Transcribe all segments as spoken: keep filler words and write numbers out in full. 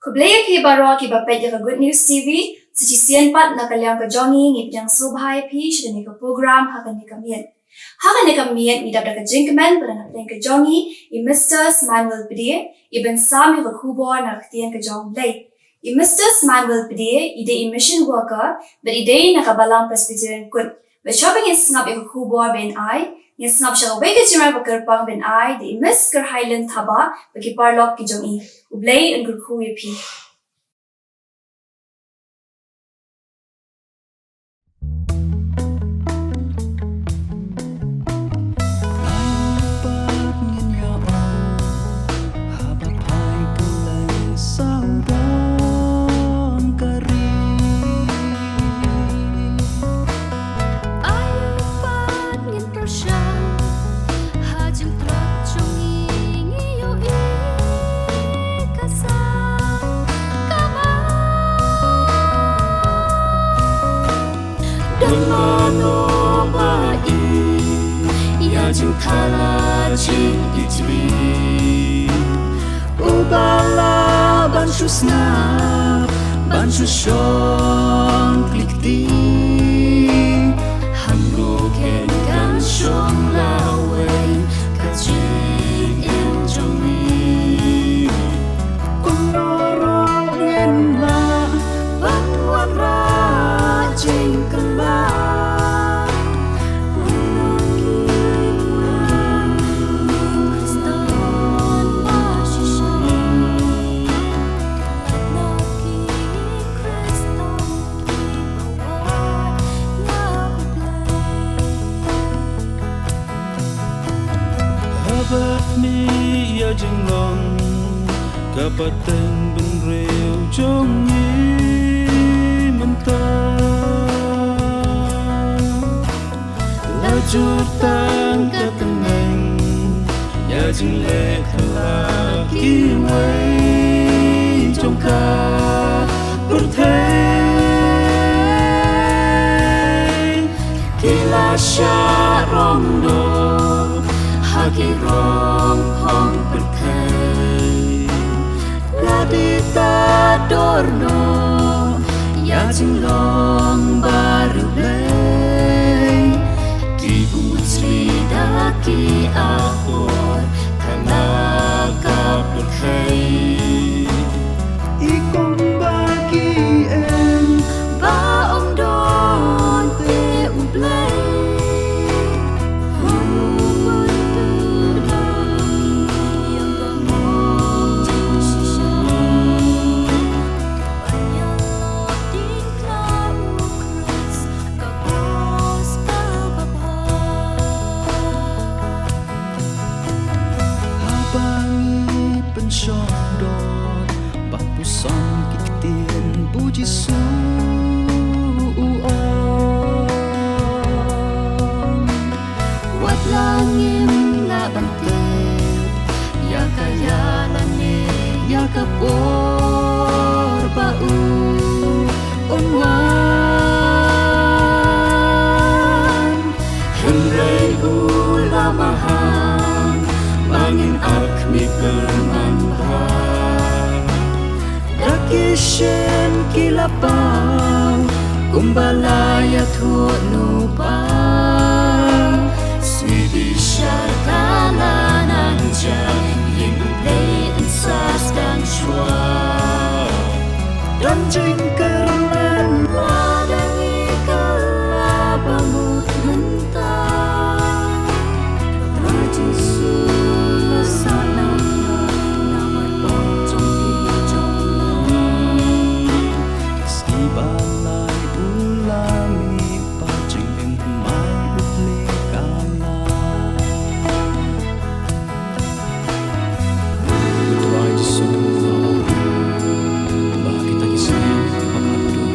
Khublei ïa phi baroh kiba peit ïa ka Good News T V. Sa shisien pat na ka liang ka jong ngi, ngi pdiang sngewbha ïa phi sha kane ka program ha kane ka miet. Ha kane ka miet ngi dap da ka jingkmen ba na ka pdeng ka jong ngi i Mister Smanuel Pdie, i ban sam ïa ka khubor na ka ktien ka jong U Blei. I Mister Smanuel Pdie i dei i mission worker bad i dei na ka Balang Presbyterian Kut. Bad shuwa ba ngin sngap ïa ka khubor ban ai, ngin sngap sha kawei ka jingrwai ba kyrpang ban ai da i Miss Kyrhailin Thaba bad ki paralok ki jong i. U Blei un kyrkhu ïa phi. Ai u pat ngin pyrshang ha jingtrok jong ngi, ngi ïohi ka sang ka bang. Don mano ba i ïa jingthala jingitri, uba lah ban shu sngap, ban shu shong klik kti. Hangno ken kan shong lawei ka jingim jong ngi? Kumno ruh ngin lah ban wanrah jingkylla? Haba mih ïa jinglong ka pateng bynriew jong ngi mynta. La jur tang ka tngen ïa jingleh thala kiwei jong ka pyrthei. Ki la shah rong noh ha ki rong hong pyrthei. La dei ta dor noh ïa jinglong bariewblei. Ki bujli da ki ahor tang na ka pyrthei. I kumba ki ïeng ba ym don te U Blei. Haba ngi pynshong doh ba puson ki ktien ba U Jisu u ong, wat la ngim lah ban tip ïa ka ïa lane ïa ka por ba u un wan. Hynrei u la maham ba ngin arkhmih pyrman bha. Da ki shin ki la paw kumba la ïathuh Nongpang. Sngi bishar ka la nang jia, ïing U Blei yn sa sdang shuwa. Don jingkyrmen lada ngi kylla ba mut mynta. Trai Jisu, sa nang namar pop jong phi jong nga. Sngi ba lai u la mih, ba jingim thymmai U Blei ka la. Trai Jisu, ba kita ki sngi ba khatduh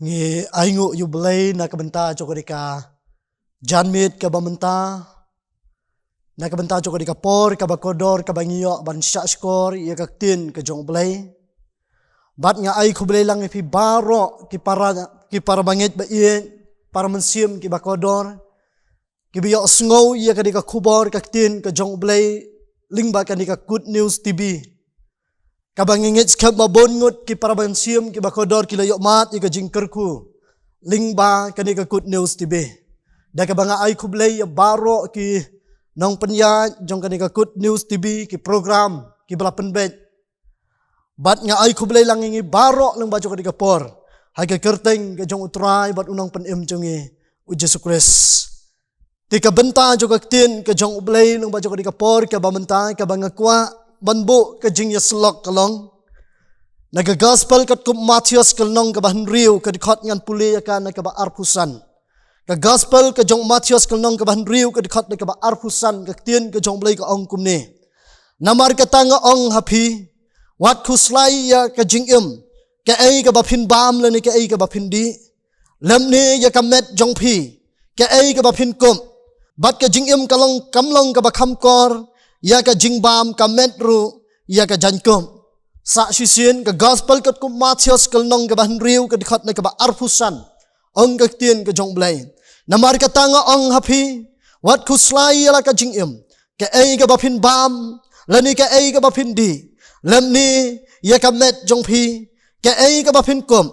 Ngi ainguh ïa U Blei na ka bynta jong ka dei ka janmiet kaba mynta, na ka bynta jong ka dei ka por kaba kordor kaba ngi ïoh ban shah shkor ïa ka ktien ka jong U Blei. Bad nga ai khublei lang ïa phi baroh ki para, ki para bangeit ba ïeit, para mynsiem kiba kordor, kiba ïohsngew ïa ka dei ka khubor ka ktien ka jong U Blei lyngba ka dei ka Good News T V. Kaba ngi ngeit skhem ba bun ngut ki para mynsiem kiba kordor ki la ïoh mad ïa ka jingkyrkhu lyngba ka dei ka Good News T V. Da kaba nga ai khublei ïa baroh ki nongpynïaid jong ka dei ka Good News T V, ki program kiba la pynbeit. Bad nga ai khublei lang ïa ngi baroh lyngba jong ka dei ka por, ha ka kyrteng ka jong U Trai bad U Nongpynim jong ngi, U Jisu Khrist. Te ka bynta jong ka ktien ka jong U Blei lyngba jong ka dei ka por kaba mynta kaba nga kwah ban buh ka jingïasyllok ka long na ka Gospel katkum u Mathaios ka lynnong kaba hynriew, ka dkhot ngan pule ïa ka na kaba arphew san. Ka Gospel ka jong u Mathaios ka lynnong kaba hynriew, ka dkhot na kaba arphew san, ka ktien ka jong U Blei ka ong kumne: Namar kata nga ong ha phi, wat khuslai ïa ka jingim, kaei kaba phin bam lane kaei kaba phin dih, lymne ïa ka met jong phi, kaei kaba phin kup, bad ka jingim ka long, kam long kaba kham kor ïa ka jingbam, ka met ruh ïa ka jaiñkup. Sah shisien, ka Gospel katkum u Mathaios ka lynnong kaba hynriew, ka dkhot na kaba arphew san. Ong ka ktien ka jong U Blei: Namar kata nga ong ha phi, wat khuslai ïa la ka jingim, kaei kaba phin bam lane kaei kaba phin dih, lymne ïa ka met jong phi, kaei kaba phin kup.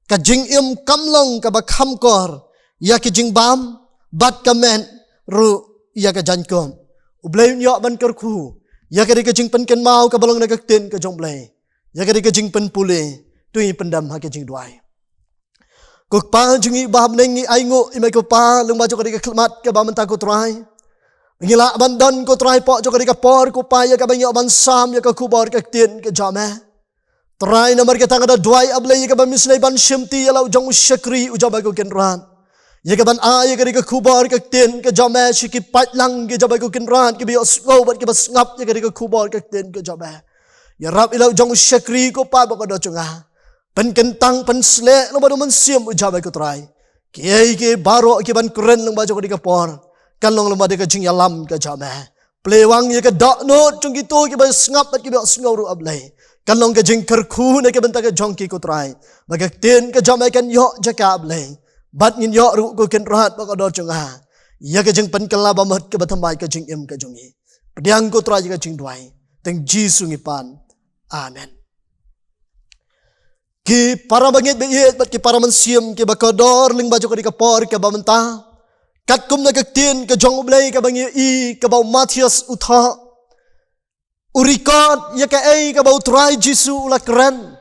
Ka jingim kam long kaba kham kor ïa ka jingbam, bad ka met ruh ïa ka jaiñkup. U Blei un ïoh ban kyrkhu ïa ka dei ka jingpynkynmaw kaba long na ka ktien ka jong U Blei. Ïa ka dei ka jingpynpule, to ngin pyndem ha ka jingduwai. Ko Kpa jong ngi ba ha bneng, ngi ainguh ïa me ko Kpa lyngba jong ka dei ka khyllipmat kaba mynta ko Trai. Ngi lah ban don ko Trai hapoh jong ka dei ka por ko Kpa ïa kaba ngi ïoh ban sam ïa ka khubor ka ktien ka jong me. Trai, namar kata nga da duwai, A Blei, ïa kaban ym shym la ïai ban shimti ïa la u jong u shakri u jong me ko Kynrad, ïa kaban ai ïa ka dei ka khubor ka ktien ka jong me sha ki paidlang ki jong me ko Kynrad, kiba ïohsngew bad kiba sngap ïa ka dei ka khubor ka ktien ka jong me. Ïarap ïa la u jong u shakri ko Kpa bakordor jong nga. Pynkyntang, pynsleh lyngba u Mynsiem u jong me ko Trai. Kiei kiei baroh kiban kren lyngba jong ka dei ka por, kan long lyngba dei ka jingïalam ka jong me. Plie wang ïa ka dohnud jong kito kiba sngap bad kiba ïohsngew ruh, A Blei, kan long ka jingkyrkhu na ka bynta ka jong ki ko Trai, ba ka ktien ka jong me kan ïoh jaka, A Blei. Bad ngin ïoh ruh ko Kynrad bakordor jong nga ïa ka jingpynkylla ba mut kaba thymmai ka jingim ka jong ngi. Pdiang ko Trai ïa ka jingduwai, tang Jisu ngi pan. Amen. Ki para bangeit ba ïeit bad ki para mynsiem kiba kordor, lyngba jong ka dei ka por kaba mynta, katkum na ka ktien ka jong U Blei kaba ngi ïohi, kaba u Mathaios u thoh, u record ïa kaei kaba u Trai Jisu u la kren.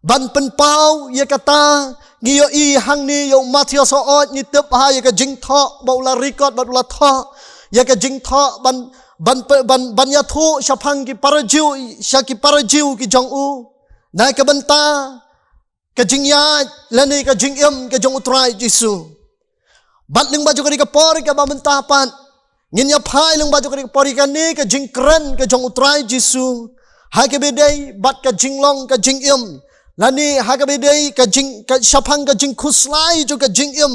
Ban pynpaw ïa kata, ngi ïohi hangne ïa u Mathaios, hooid ngi tip ha ïa ka jingthoh ba u la record bad u la thoh ïa ka jingthoh ban, ban, ban, ban ïathuh shaphang ki para Jiw, sha ki para Jiw ki jong u, na ka bynta ka jingïaid lane ka jingim ka jong u Trai Jisu. Bad lyngba jong ka dei ka por kaba mynta pat, ngin ïa phai lyngba jong ka dei ka por ïa kane ka jingkren ka jong u Trai Jisu, ha kaba ïadei bad ka jinglong ka jingim, lane ha kaba ïadei ka jing, ka shaphang ka jingkhuslai jong ka jingim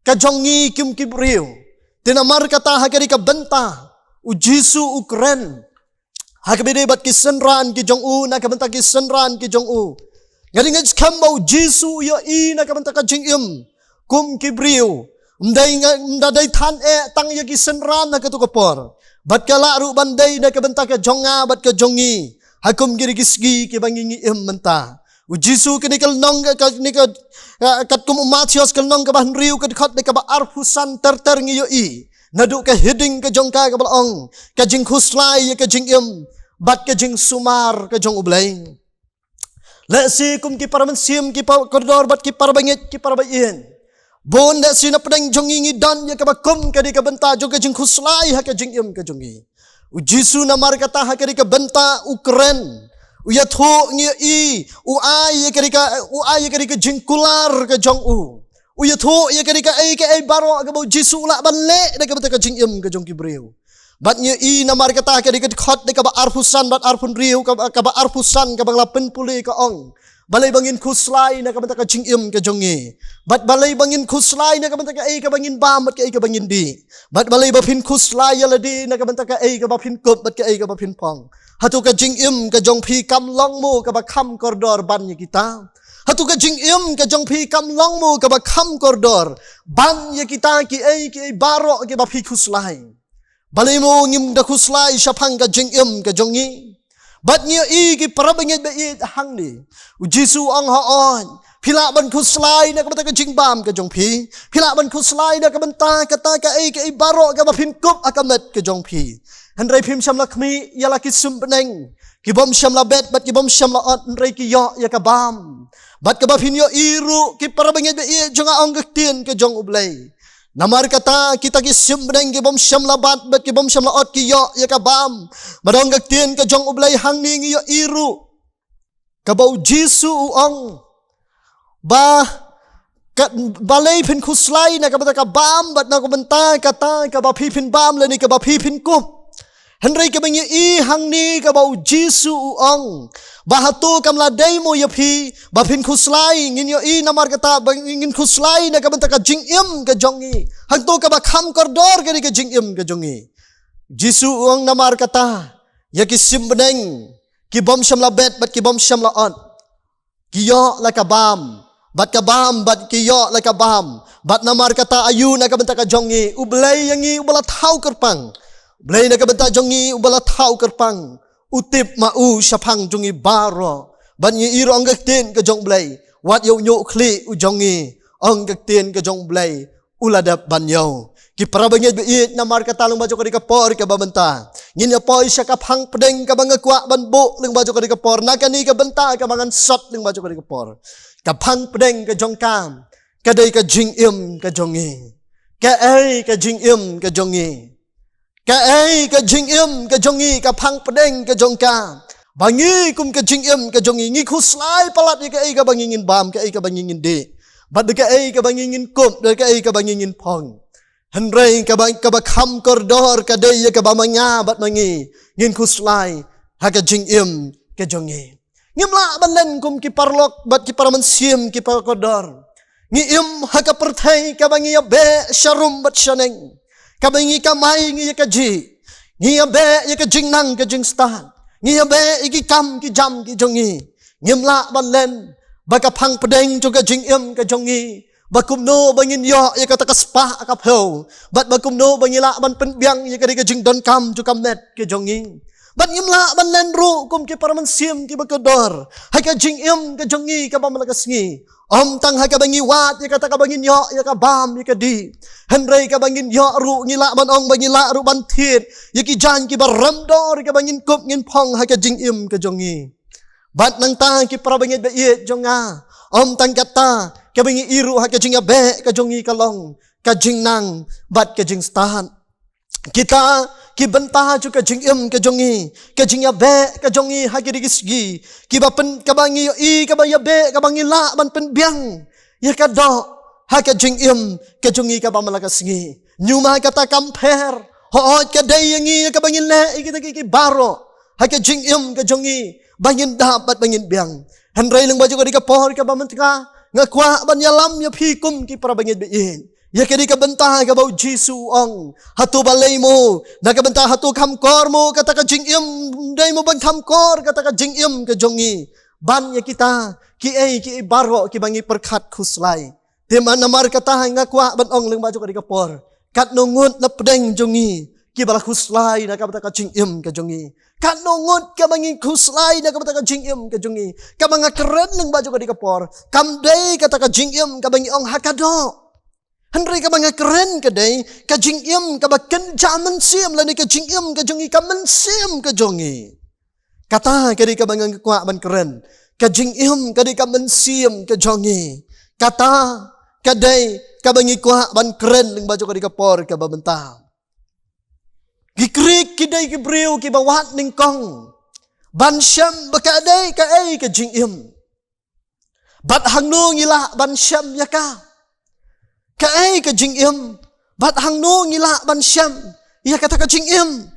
ka jong ngi kum ki briew. Te namar kata ha ka dei ka bynta u Jisu u kren ha kaba ïadei bad ki synran ki jong u, na ka bynta ki synran ki jong u. Nga dei ngeit skhem ba u Jisu u ïohi na ka bynta ka jingim kum ki briew. Ym dei nga, ym da dei than eh tang ïa ki synran ha kato ka por, bad ka lah ruh ban dei na ka bynta ka jong nga bad ka jong ngi, ha kum ki dei ki sngi kiba ngi, ngi im mynta. U Jisu kane ka lynnong ka, kane ka, ka, katkum u Mathaios ka lynnong kaba hynriew ka dkhot na kaba arphew san ter ter ngi ïohi naduh ka heading ka jong ka kaba la ong, ka jingkhuslai ïa ka jingim bad ka jingsumar ka jong U Blei. Lehse kum ki para mynsiem kiba kordor bad ki para bangeit ki para ba ïeit, bun lehse na pdeng jong ngi ngi don ïa kaba kum ka dei ka bynta jong ka jingkhuslai ha ka jingim ka jong ngi. U Jisu namar kata ha ka dei ka bynta u kren, u ïathuh, ngi ïohi, u ai ïa ka dei ka, u ai ïa ka dei ka jingkular ka jong u. U ïathuh ïa ka dei kaei kaei baroh kaba u Jisu u lah ban leh na ka bynta ka jingim ka jong ki briew. Bad ngi ïohi namar kata ha ka dei ka dkhot na kaba arphew san bad arphew hynriew, kaba, kaba arphew san kaba nga la pynpule ka ong, Balei ba ngin khuslai na ka bynta ka jingim ka jong ngi? Bad balei ba ngin khuslai na ka bynta kaei kaba ngin bam bad kaei kaba ngin dih? Bad balei ba phin khuslai ïa lade na ka bynta kaei kaba phin kup bad kaei kaba phin phong? Hato ka jingim ka jong phi kam long mo kaba kham kordor ban ïa kita? Hato ka jingim ka jong phi kam long mo kaba kham kordor ban ïa kita kiei kiei baroh kiba phi khuslai? Balei mo ngim da khuslai shaphang ka jingim ka jong ngi? Bad ngi ïohi ki para bangeit ba ïeit hangne, U Jisu u ong, hooid, phi lah ban khuslai na ka bynta ka jingbam ka jong phi, phi lah ban khuslai na ka bynta kata kaei kaei baroh kaba phin kup ha ka met ka jong phi. Hynrei phim shym la khmih ïa la ki symbneng ki bym shym la bet bad ki bym shym la ot, hynrei ki ïoh ïa ka bam. Bad kaba phin ïohi ruh, ki para bangeit ba ïeit jong nga, ong ka ktien ka jong U Blei, namar kata kita ki symbneng ki bym shym la bat bad ki bym shym la ot ki ïoh ïa ka bam. Bad ong ka ktien ka jong U Blei, hangne ngi ïohi ruh kaba U Jisu u ong ba ka, balei phin khuslai na ka bynta ka bam bad na ka bynta kata kaba phi phin bam lane kaba phi phin kup? Hynrei kaba ngi ïohi hangne kaba U Jisu u ong ba hato kam la dei mo ïa phi ba phin khuslai? Ngin ïohi namar kata ba ngin khuslai na ka bynta ka jingim ka jong ngi. Hangto kaba kham kordor ka dei ka jingim ka jong ngi. Jisu u ong, namar kata ïa ki symbneng ki bym shym la bet bad ki bym shym la ot, ki ïoh la ka bam, bad ka bam bad ki ïoh la ka bam. Bad namar kata aïu na ka bynta ka jong ngi, U Blei ïa ngi uba la thaw kyrpang, U Blei na ka bynta jong ngi uba la thaw kyrpang, u tip ma u shaphang jong ngi baroh. Bad ngi ïohi ruh, ong ka ktien ka jong U Blei, wat ïa u ñiuh khlieh u jong ngi, ong ka ktien ka jong U Blei, u la dep ban ïoh. Ki para bangeit ba ïeit, namar kata lyngba jong ka dei ka por kaba mynta ngin ïa poi sha ka phang pdeng kaba nga kwah ban buh lyngba jong ka dei ka por, na kane ka bynta kaba ngan sot lyngba jong ka dei ka por. Ka phang pdeng ka jong ka ka dei ka jingim ka jong ngi. Kaei ka jingim ka jong ngi? Kaei ka jingim ka jong ngi, ka phang pdeng ka jong ka? Ba ngi kum ka jingim ka jong ngi, ngi khuslai palat ïa kaei kaba ngi ngin bam, kaei kaba ngi ngin dih, bad da kaei kaba ngi ngin kup, da kaei kaba ngi ngin phong. Hynrei kaba, kaba kham kordor ka dei ïa kaba ma nga bad ma ngi ngin khuslai ha ka jingim ka jong ngi. Ngim lah ban len kum ki paralok bad ki para mynsiem kiba kordor. Ngi im ha ka pyrthei kaba ngi ïa beh sharum bad shaneng, kaba ngi kamai ngi ïa kajih, ngi ïa beh ïa ka jingnang ka jingstad, ngi ïa beh ïa ki kam ki jam ki jong ngi. Ngim lah ban len ba ka phang pdeng jong ka jingim ka jong ngi, ba kumno ba ngin ïoh ïa kata ka spah ka phew, bad ba kumno ba ngi lah ban pynbiang ïa ka dei ka jingdonkam jong ka met ka jong ngi. Bad ngim lah ban len ruh kum ki para mynsiem kiba kordor ha ka jingim ka jong ngi kaba man la ka sngi, ym tang ha kaba ngi wad ïa kata kaba ngin ïoh ïa ka bam ïa ka dih, hynrei kaba ngin ïoh ruh, ngi lah ban ong ba ngi lah ruh ban thied ïa ki jaiñ kiba rem dor, kaba ngin kup ngin phong ha ka jingim ka jong ngi. Bad nangta ki para bangeit ba ïeit jong nga, ym tang kata, kaba ngi ïohi ruh ha ka jingïabeh ka jong ngi ka long ka jingnang bad ka jingstad. Kita ki bynta jong ka jingim ka jong ngi, ka jingïabeh ka jong ngi ha ki dei ki sngi, kiba pyn, kaba ngi ïohi, kaba ïabeh, kaba ngi lah ban pynbiang ïa ka doh ha ka jingim ka jong ngi kaba man la ka sngi. Ñiuma kata kam pher, hooid ka dei ïa ngi ïa kaba ngin leh ïa kita ki, ki baroh ha ka jingim ka jong ngi, ba ngin dap bad ba ngin biang. Hynrei lyngba jong ka dei ka por kaba mynta nga kwah ban ïalam ïa phi kum ki para bangeit ba ïeit ïa ka dei ka bynta kaba U Jisu u ong, hato balei mo, na ka bynta hato kham kor mo kata ka jingim, dei mo ban kham kor kata ka jingim ka jong ngi ban ïa kita kiei kiei baroh kiba ngi pyrkhat khuslai. Te namar kata nga kwah ban ong lyngba jong ka dei ka por, katno ngut na pdeng jong ngi kiba la khuslai na ka bynta ka jingim ka jong ngi? Katno ngut kaba ngi khuslai na ka bynta ka jingim ka jong ngi? Kaba nga kren lyngba jong ka dei ka por kam dei kata ka jingim kaba ngi ong ha ka doh, hynrei kaba nga kren ka dei ka jingim kaba kynja mynsiem, lane ka jingim ka jong ngi, ka mynsiem ka jong ngi. Kata ka dei kaba nga kwah ban kren, ka jingim ka dei ka mynsiem ka jong ngi. Kata ka dei kaba ngi kwah ban kren lyngba jong ka dei ka por kaba mynta. Ki Greek ki dei ki briew kiba wad nyngkong ban shem ba ka dei kaei ka jingim, bad hangno ngi lah ban shem ïa ka. Kaei ka jingim, bad hangno ngi lah ban shem ïa kata ka jingim?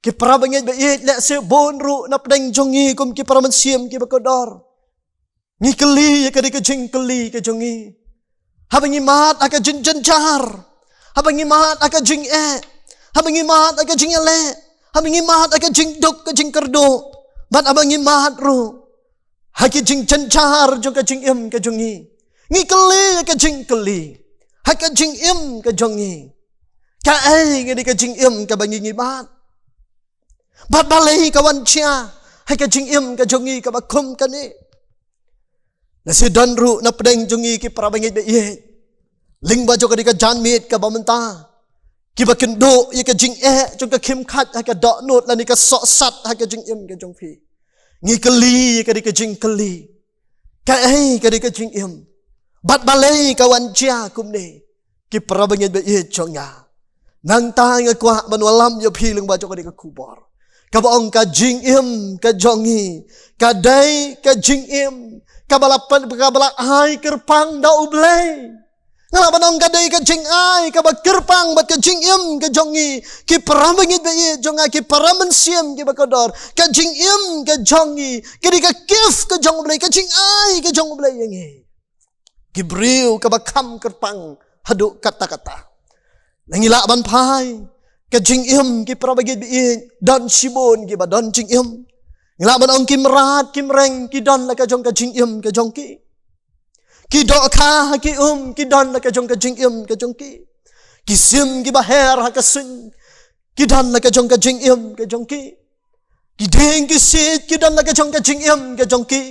Ki para bangeit ba ïeit, lehse bun ruh na pdeng jong ngi kum ki para mynsiem kiba kordor, Ngi kylli ïa ka dei ka jingkylli ka jong ngi. Haba ngi mad ha ka jingjynjar, haba ngi mad ha ka jingeh, haba ngi mad ha ka jingïaleh, haba ngi mad ha ka jingduk ka jingkyrduh, bad haba ngi mad ruh ha ka jingjynjar jong ka jingim ka jong ngi, ngi kylli ïa ka jingkylli ha ka jingim ka jong ngi. Kaei ka dei ka jingim kaba ngi ngi mad? Bad balei ka wan jia ha ka jingim ka jong ngi kaba kum kane? Lehse don ruh na pdeng jong ngi ki para bangeit ba ïeit lyngba jong ka dei ka janmiet kaba mynta, kiba kynduh ïa ka jingeh jong ka khim khat ha ka dohnud lane ka sohsat ha ka jingim ka jong phi. Ngi kylli ïa ka dei ka jingkylli, kaei ka dei ka jingim? Bad balei ka wan jia kumne? Ki para bangeit ba ïeit jong nga, nangta nga kwah ban wallam ïa phi lyngba jong ka dei ka khubor kaba ong ka jingim ka jong ngi ka dei ka jingim kaba la pan, kaba la ai kyrpang da U Blei. Nga lah ban ong ka dei ka jingai kaba kyrpang bad ka jingim ka jong ngi, ki para bangeit ba ïeit jong nga, ki para mynsiem kiba kordor. Ka jingim ka jong ngi ka dei ka gift ka jong U Blei, ka jingai ka jong U Blei ïa ngi, ki briew, kaba kham kyrpang haduh katta katta. Ngi lah ban phai, ka jingim, ki para bangeit ba ïeit, don shibun kiba don jingim. Ngi lah ban ong ki mrad ki mreng ki don la ka jong ka jingim ka jong ki. Ki dohkha ha ki um ki don la ka jong ka jingim ka jong ki. Ki sim kiba her ha ka suiñ ki don la ka jong ka jingim ka jong ki. Ki dieng ki siej ki don la ka jong ka jingim ka jong ki.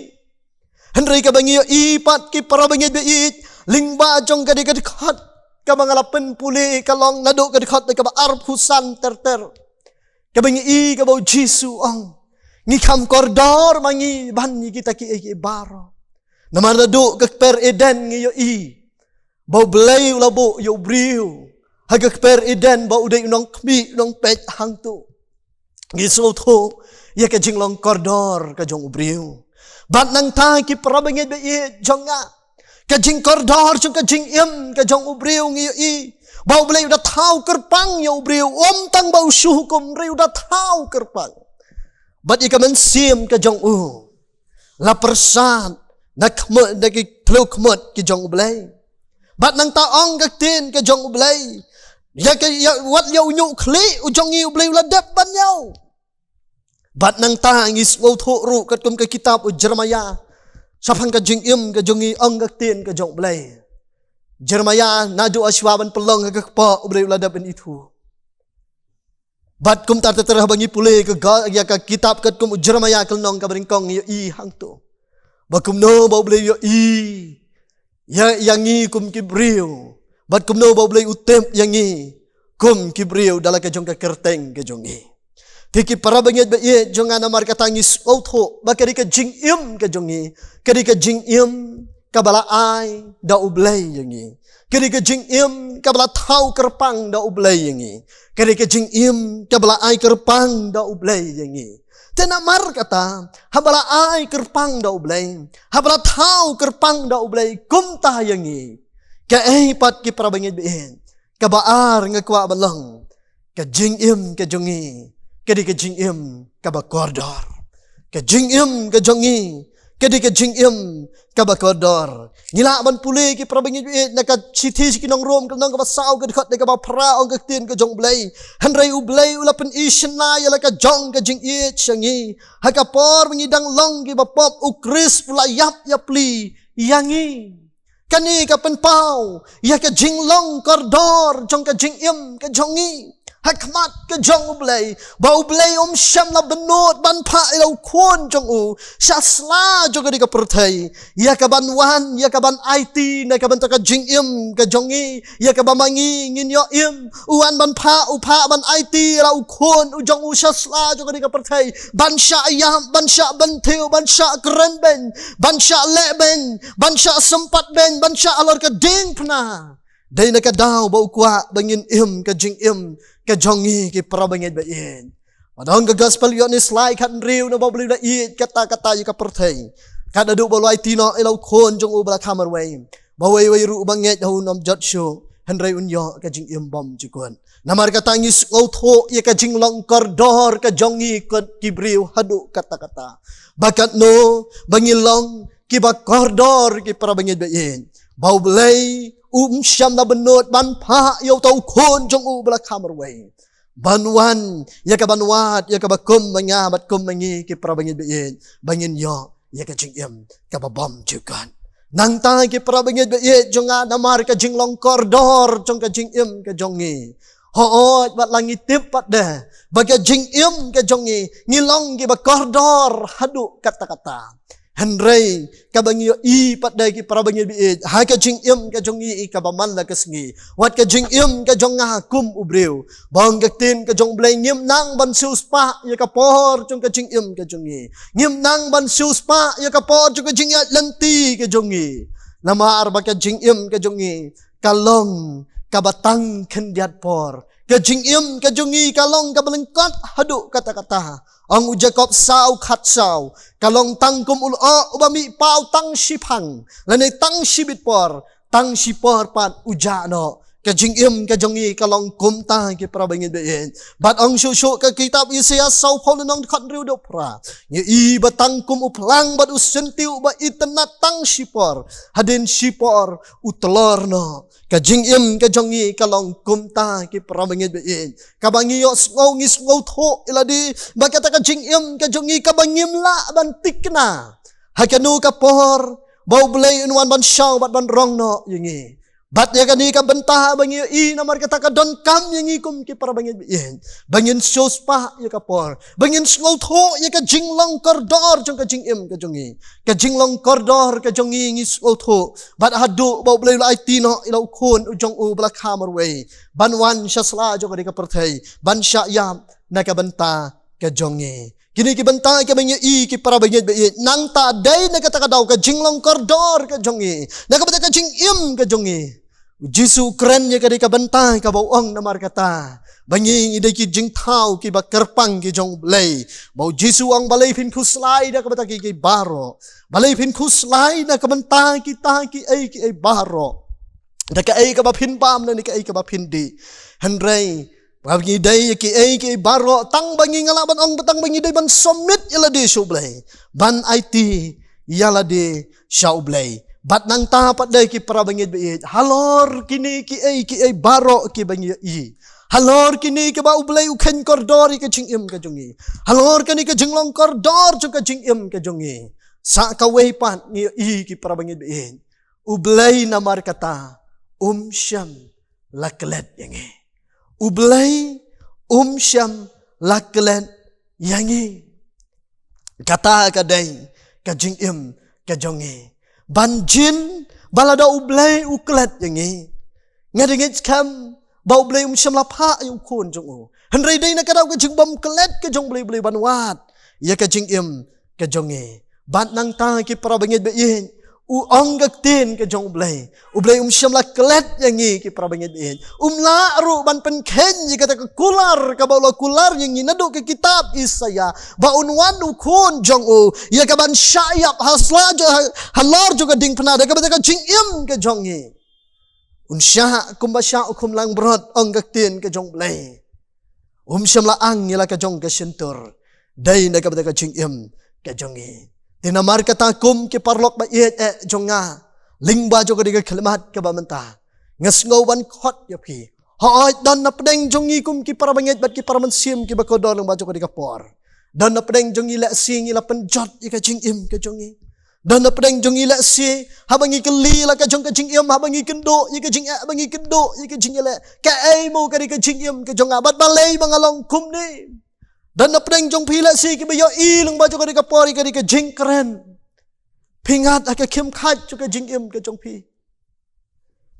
Hynrei kaba ngi ïohi pat, ki para bangeit ba ïeit, lyngba jong ka dei ka dkhot kaba nga la pynpule, ka long naduh ka dkhot kaba arphew san ter ter, kaba ngi ïohi kaba U Jisu u ong, ngi kham kordor ma ngi ban ïa kita kiei kiei baroh. Namar naduh ka kper Eden ngi ïohi ba U Blei u la buh ïa u briew ha ka kper Eden ba u dei u nongkhmih u nongpeit hangto. Ngi sngewthuh ïa ka jinglong kordor ka jong u briew. Bad nangta, ki para bangeit ba ïeit jong nga, ka jingkordor jong ka jingim ka jong u briew ngi ïohi ba U Blei u da thaw kyrpang ïa u briew, ym tang ba u shu hukum, hynrei u da thaw kyrpang. Bad ïa ka mynsiem ka jong u la pyrsad na khmut, na ki thliew khmut ki jong U Blei. Bad nangta ong ka ktien ka jong U Blei, ïa ka, ïa, wat ïa u ñiuh khlieh u jong ngi U Blei u la dep ban ñiew. Bad nangta ngi sngewthuh ruh katkum ka kitab u Jeremiah, shaphang ka jingim ka jong ngi, ong ka ktien ka jong U Blei. Jeremiah, naduh hashwa ban pynlong ha ka kpoh U Blei u la dep ban ithuh. Bad kumta ter ter haba ngi pule ka ga, ïa ka kitab katkum u Jeremiah ka lynnong kaba nyngkong ngi ïohi hangto ba kumno ba U Blei u ïohi ïa, ïa ngi kum ki briew, bad kumno ba U Blei u tip ïa ngi kum ki briew da la ka jong ka kyrteng ka jong ngi. Te ki para bangeit ba ïeit jong nga, namar kata ngi sngewthuh ba ka dei ka jingim ka jong ngi ka dei ka jingim kaba la ai da U Blei ïa ngi. Ka dei ka jingim kaba la thaw kyrpang da U Blei ïa ngi. Ka dei ka jingim kaba la ai kyrpang da U Blei ïa ngi. Te namar kata, haba la ai kyrpang da U Blei, haba la thaw kyrpang da U Blei kumta ïa ngi, kaei pat, ki para bangeit ba ïeit? Kaba ar nga kwah ban long, ka jingim ka jong ngi ka dei ka jingim kaba kordor. Ka jingim ka jong ngi ka dei ka jingim kaba kordor. Ngi lah ban pule, ki para bangeit ba ïeit, na ka shithi sha ki nong Rom ka lynnong kaba saw ka dkhot kaba phra, ong ka ktien ka jong U Blei, hynrei U Blei u la pyni shynna ïa la ka jong ka jingïeit sha ngi, ha ka por ba ngi dang long kiba pop U Khrist u la ïap ïapli ïa ngi. Kane ka pynpaw ïa ka jinglong kordor jong ka jingim ka jong ngi ha khmat ka jong U Blei, ba U Blei um shym la bynnud ban phah ïa la U Khun jong u sha sla jong ka dei ka pyrthei ïa ka ban wan, ïa ka ban aiti na ka bynta ka jingim ka jong ngi, ïa kaba ma ngi ngin ïoh im. U wan ban phah, u phah ban aiti ïa la U Khun u jong u sha sla jong ka dei ka pyrthei, ban shah ïap, ban shah bynthiew, ban shah kren beiñ, ban shah leh beiñ, ban shah sympat beiñ, ban shah halor ka diengphna. Dei na ka daw ba u kwah ba ngin im ka jingim ka jong ngi, ki para bangeit ba ïeit. Ba ong ka Gospel Ïoannis lai khathynriew, naba U Blei u la ïeit katta katta ïa ka pyrthei, kat haduh ba u la aiti noh ïa la U Khun jong u ba la kha marwei, ba uwei uwei ruh uba ngeit ha u um jot shuh, hynrei un ïoh ka jingim bymjukut. Namar kata ngi sngewthuh ïa ka jinglong kordor ka jong ngi kot ki briew haduh katta katta. Ba katno ba ngi long, kiba kordor ki para bangeit ba ïeit. Ba U Blei um shym la bynnud ban phah ïa uta u khun jong u ba la kha marwei ban wan ïa ka ban wad ïa kaba kum ma nga bad kum ma ngi ki para bangeit ba ïeit, ba ngin ïoh ïa ka jingim kaba bymjukut. Nangta ki para bangeit ba ïeit jong nga, namar ka jinglong kordor jong ka jingim ka jong ngi, hooid, wat la ngi tip pat de ba ka jingim ka jong ngi, ngi long kiba kordor haduh katta katta. Hynrei kaba ngi ïohi pat de ki para bangeit ba ïeit, ha ka jingim ka jong ngi kaba man la ka sngi, wat ka jingim ka jong nga kum u briew, ba ong ka ktien ka jong U Blei, ngim nang ban siewspah ïa ka por jong ka jingim ka jong ngi. Ngim nang ban siewspah ïa ka por jong ka jingïaid lynti ka jong ngi. Namar ba ka jingim ka jong ngi ka long kaba tang khyndiat por. Ka jingim ka jong ngi ka long kaba lyngkot haduh katta katta. Ong u Jakob saw khatsaw, ka long tang kum u lyoh uba mih paw tang shiphang, lane tang shibit por, tang shipor pat u jah noh. Ka jingim ka jong ngi ka long kumta ki para bangeit ba ïeit. Bad ong shuh shuh ka kitab Isaïah sawphew lynnong dkhot hynriew dkhot phra, ngi ïohi ba tang kum u phlang bad u syntiew uba itynnad tang shipor, hadien shipor u tlor noh. Ka jingim ka jong ngi ka long kumta ki para bangeit ba ïeit. Kaba ngi ïohsngew, ngi sngewthuh ïa lade ba kata ka jingim ka jong ngi kaba ngim lah ban tikna ha kano ka por ba U Blei un wan ban shaw bad ban rong noh ïa ngi. Bad ïa kane ka bynta ba ngi ïohi, namar kata ka donkam ïa ngi kum ki para bangeit ba ïeit, ba ngin siewspah ïa ka por, ba ngin sngewthuh ïa ka jinglong kordor jong ka jingim ka jong ngi. Ka jinglong kordor ka jong ngi ngi sngewthuh bad haduh ba U Blei u la aiti noh ïa la u khun u jong u ba la kha marwei ban wan sha sla jong kane ka pyrthei ban shah ïap na ka bynta ka jong ngi. Kine ki bynta kiba ngi ïohi ki para bangeit ba ïeit. Nangta dei na kata ka daw ka jinglong kordor ka jong ngi, na ka bynta ka jingim ka jong ngi, U Jisu u kren ïa kane ka bynta kaba u ong, namar kata ba ngi ngi dei ki jingthaw kiba kyrpang ki jong U Blei. Ba U Jisu u ong, balei phin khuslai da ka bynta kiei kiei baroh? Balei phin khuslai da ka bynta kita kiei kiei baroh? Da kaei kaba phin bam lane kaei kaba phin dih? Hynrei ba ngi dei ïa kiei kiei baroh, tang ba ngi, nga lah ban ong ba tang ba ngi dei ban submit ïa lade sha U Blei, ban aiti ïa lade sha U Blei. Bad nangta pat de ki para bangeit ba ïeit, halor kine kiei kiei baroh kiba ngi ïohi, halor kine kiba U Blei u kheiñ kordor ïa ka jingim ka jong ngi, halor kane ka jinglong kordor jong ka jingim ka jong ngi, sa kawei pat ngi ïohi ki para bangeit ba ïeit, U Blei namar kata um shym la klet ïa ngi. U Blei um shym la klet ïa ngi. Kata ka dei ka jingim ka jong ngi. Ban jin ba lada U Blei u klet ïa ngi, nga dei ngeit skhem ba U Blei um shym la phah ïa u khun jong u. Hynrei dei na ka daw ka jingbym klet ka jong U Blei, U Blei ban wad ïa ka jingim ka jong ngi. Bad nangta ki para bangeit ba ïeit, u ong ka ktien ka jong U Blei, U Blei um shym la klet ïa ngi ki para bangeit ba ïeit. Um lah ruh ban pynkheiñ ïa kata ka kular kaba u la kular ïa ngi naduh ka kitab Isaïah, ba un wan u khun jong u ïa ka ban shah ïap ha sla jong, ha, halor jong ka diengphna da kaba da ka jingim ka jong ngi. Un shah kumba shah u khumlang brot, ong ka ktien ka jong U Blei. Um shym la ang ïa la ka jong ka shyntur. Dei na kaba da ka jingim ka jong ngi. Te namar kata kum ki paralok ba ïeit eh jong nga, lyngba jong kane ka khlieh mat kaba mynta, nga sngew ban khot ïa phi. Hooid, don na pdeng jong ngi kum ki para bangeit bad ki para mynsiem kiba kordor lyngba jong kane ka por. Don na pdeng jong ngi lehse ngi la pynjot ïa ka jingim ka jong ngi. Don na pdeng jong ngi lehse haba ngi kylli la ka jong ka jingim, haba ngi kynduh ïa ka jingeh, haba ngi kynduh ïa ka jingïaleh, kaei mo kane ka jingim ka jong nga, bad balei ba nga long kumne? Don na pdeng jong phi lehse kiba ïohi lyngba jong kane ka por ïa kane ka jingkren. Phi ngat ha ka khim khait jong ka jingim ka jong phi.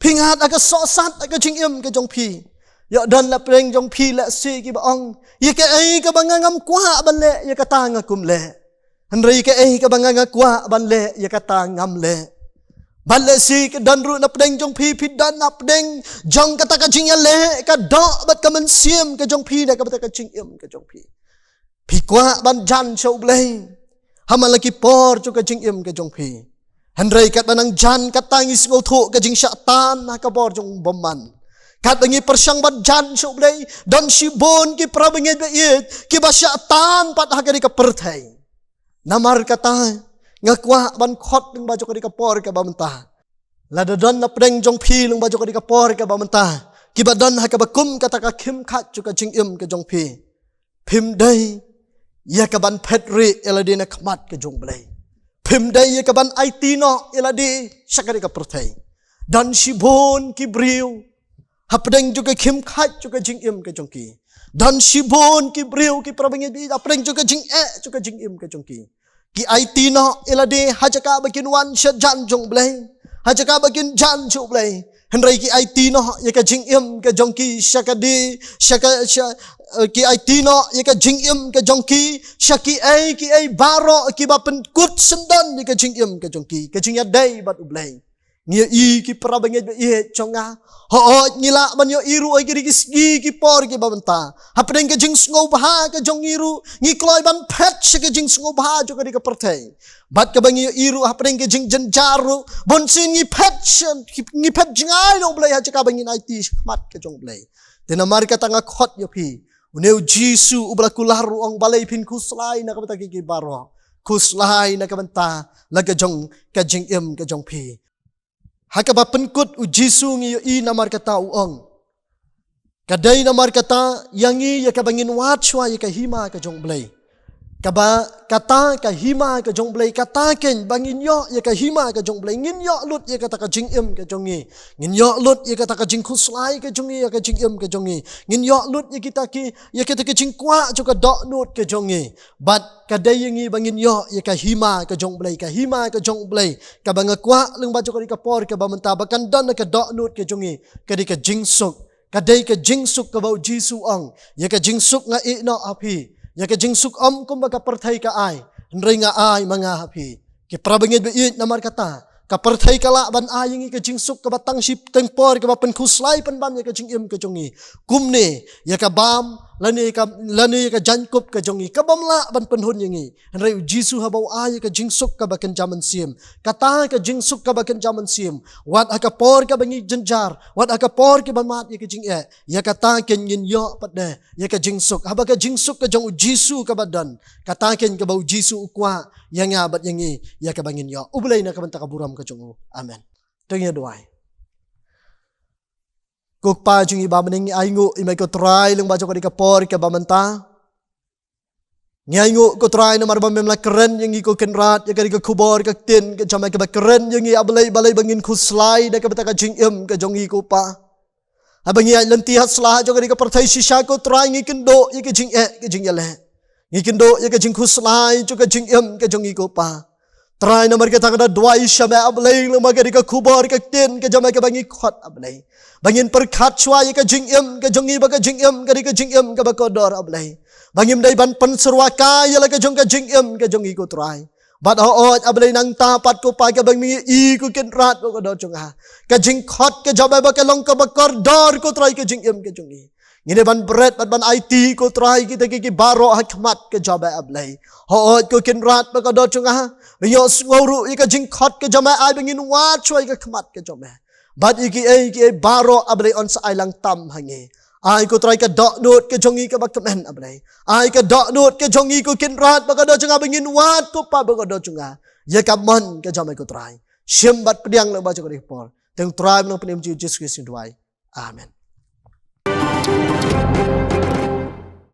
Phi ngat ha ka sohsat ha ka jingim ka jong phi. Ïoh don na pdeng jong phi lehse kiba ong, ïa kaei kaba nga ngam kwah ban leh, ïa kata nga kum leh. Hynrei ïa kaei kaba nga nga kwah ban leh, ïa kata ngam leh. Bad lehse ka don ruh na pdeng jong phi, phi don na pdeng jong kata ka jingïaleh ka doh bad ka mynsiem ka jong phi, na kata ka jingim ka jong phi. Phi kwah ban jan sha U Blei ha man la ki por jong ka jingim ka jong phi. Hynrei katba nang jan, kata ngi sngewthuh ka jingshah tan ha ka bor jong u bymman. Katba ngi pyrshang ban jan sha U Blei, don shibun ki para bangeit ba ïeit kiba shah tan pat ha kane ka pyrthei. Namar kata, Nga kwah ban khot lyngba jong ka dei ka por kaba mynta. Lada don na pdeng jong phi lyngba jong ka dei ka por kaba mynta, kiba don ha kaba kum kata ka khim khat jong ka jingim ka jong phi, phim dei ïa ka ban phet rieh ïa lade na khmat ka jong U Blei. Phim dei ïa ka ban aiti noh ïa lade sha ka dei ka pyrthei. Don shibun ki briew hapdeng jong ka khim khat jong ka jingim ka jong ki. Don shibun ki briew, ki para bangeit, hapdeng jong ka jingeh jong ka jingim ka jong ki, ki aiti noh ïa lade ha jaka ba kin wan sha jan jong U Blei, ha jaka ba kin jan jong U Blei. Hynrei ki aiti noh ïa ka jingim ka jong ki sha ka dei, sha ka, sha, eh, ki aiti noh ïa ka jingim ka jong ki sha ki ei ki ei baroh kiba pynkut syndon ïa ka jingim ka jong ki, ka jingïadei bad U Blei. Ngi ïohi ki para bangeit ba ïeit jong nga. Hooid, ngi lah ban ïohi ruh ha ki dei ki sngi ki por kiba mynta, hapdeng ka jingsngewbha ka jong ngi ruh, ngi kloi ban phet sha ka jingsngewbha jong ka dei ka pyrthei. Bad kaba ngi ïohi ruh hapdeng ka jingjynjar ruh, bunsien ngi phet sha, ngi phet jngai na U Blei ha jaka ba ngin aiti sha khmat ka jong U Blei. Te namar kata nga khot ïa phi, une U Jisu uba la kular u ong, balei phin khuslai na ka bynta ki, ki baroh? Khuslai na ka bynta la ka jong ka jingim ka jong phi. Ha kaba pynkut U Jisu ngi ïohi namar kata u ong, ka dei namar kata ïa ngi ïa kaba ngin wad shuwa ïa ka hima ka jong U Blei. Kaba kata ka hima ka jong U Blei, kata keiñ ba ngin ïoh ïa ka hima ka jong U Blei, ngin ïoh lut ïa kata ka jingim ka jong ngi. Ngin ïoh lut ïa kata ka jingkhuslai ka jong ngi ïa ka jingim ka jong ngi. Ngin ïoh lut ïa kita ki, ïa kita ki jingkwah jong ka dohnud ka jong ngi. Bad ka dei ïa ngi ba ngin ïoh ïa ka hima ka jong U Blei, ka hima ka jong U Blei kaba nga kwah lyngba jong ka dei ka por kaba mynta ba kan don ha ka dohnud ka jong ngi, ka dei ka jingsuk. Ka dei ka jingsuk kaba U Jisu u ong, ïa ka jingsuk nga ïeh noh ha phi, ïa ka jingsuk ym kumba ka pyrthei ka ai, hynrei nga ai ma nga ha phi. Ki para bangeit ba ïeit, namar kata ka pyrthei ka lah ban ai ïa ngi ka jingsuk kaba tang shi teng por kaba pynkhuslai pynban ïa ka jingim ka jong ngi, kumne ïa ka bam lane ka, lane ïa ka jaiñkup ka jong ngi ka bym lah ban pynhun ïa ngi. Hynrei U Jisu haba u ai ïa ka jingsuk kaba kynja mynsiem, kata ka jingsuk kaba kynja mynsiem, wat ha ka por kaba ngi jynjar, wat ha ka por kaba mad ïa ka jingeh, ïa kata keiñ ngin ïoh pat de ïa ka jingsuk. Haba ka jingsuk ka jong U Jisu kaba don, kata keiñ kaba U Jisu u kwah ïa nga bad ïa ngi ïa kaba ngin ïoh. U Blei na ka bynta ka burom ka jong u. Amen. To ngin ïa duwai. Ko Kpa jong ngi ba ha bneng, ngi ainguh ïa me ko Trai lyngba jong ka dei ka por kaba mynta. Ngi ainguh ko Trai namar ba mem la kren ïa ngi ko Kynrad, ïa ka dei ka khubor ka ktien ka jong me kaba kren ïa ngi, A Blei, balei ba ngin khuslai da ka bynta ka jingim ka jong ngi ko Pa. Haba ngi ïaid lynti ha sla jong ka dei ka pyrthei shisha ko Trai, ngi kynduh ïa ka jingeh ka jingïaleh, ngi kynduh ïa ka jingkhuslai jong ka jingim ka jong ngi ko Pa. Trai namar kata nga da duwai sha me A Blei, lyngba ka dei ka khubor ka ktien ka jong me kaba ngi khot A Blei, ba ngin pyrkhat shuwa ïa ka jingim ka jong ngi ba ka jingim ka dei ka jingim kaba kordor A Blei, ba ngim dei ban pynsyrwa kai ïa la ka jong ka jingim ka jong ngi ko Trai. Bad hooid A Blei nangta pat ko Pa, kaba ngi ïohi ko Kynrad bakordor jong nga, ka jingkhot ka jong me ba ka long kaba kordor ko Trai ka jingim ka jong ngi. Ngi dei ban bret bad ban aiti ko Trai kita ki, ki baroh ha khmat ka jong me A Blei. Hooid ko Kynrad bakordor jong nga, ba ngi ïohsngew ruh ïa ka jingkhot ka jong me, ai ba ngin wad shuwa ïa ka khmat ka jong me. Bad ïa kiei kiei baroh A Blei yn sa ai lang tam ha ngi. Ai ko Trai ka dohnud ka jong ngi kaba kmen A Blei. Ai ka dohnud ka jong ngi ko Kynrad bakordor jong nga ba ngin wad ko Pa bakordor jong nga ïa ka mon ka jong me ko Trai. Shim bad pdiang lyngba jong ka dei ka por. Te ko Trai ba nongpynim jong ngi Jisu Khrist ngi duwai. Amen.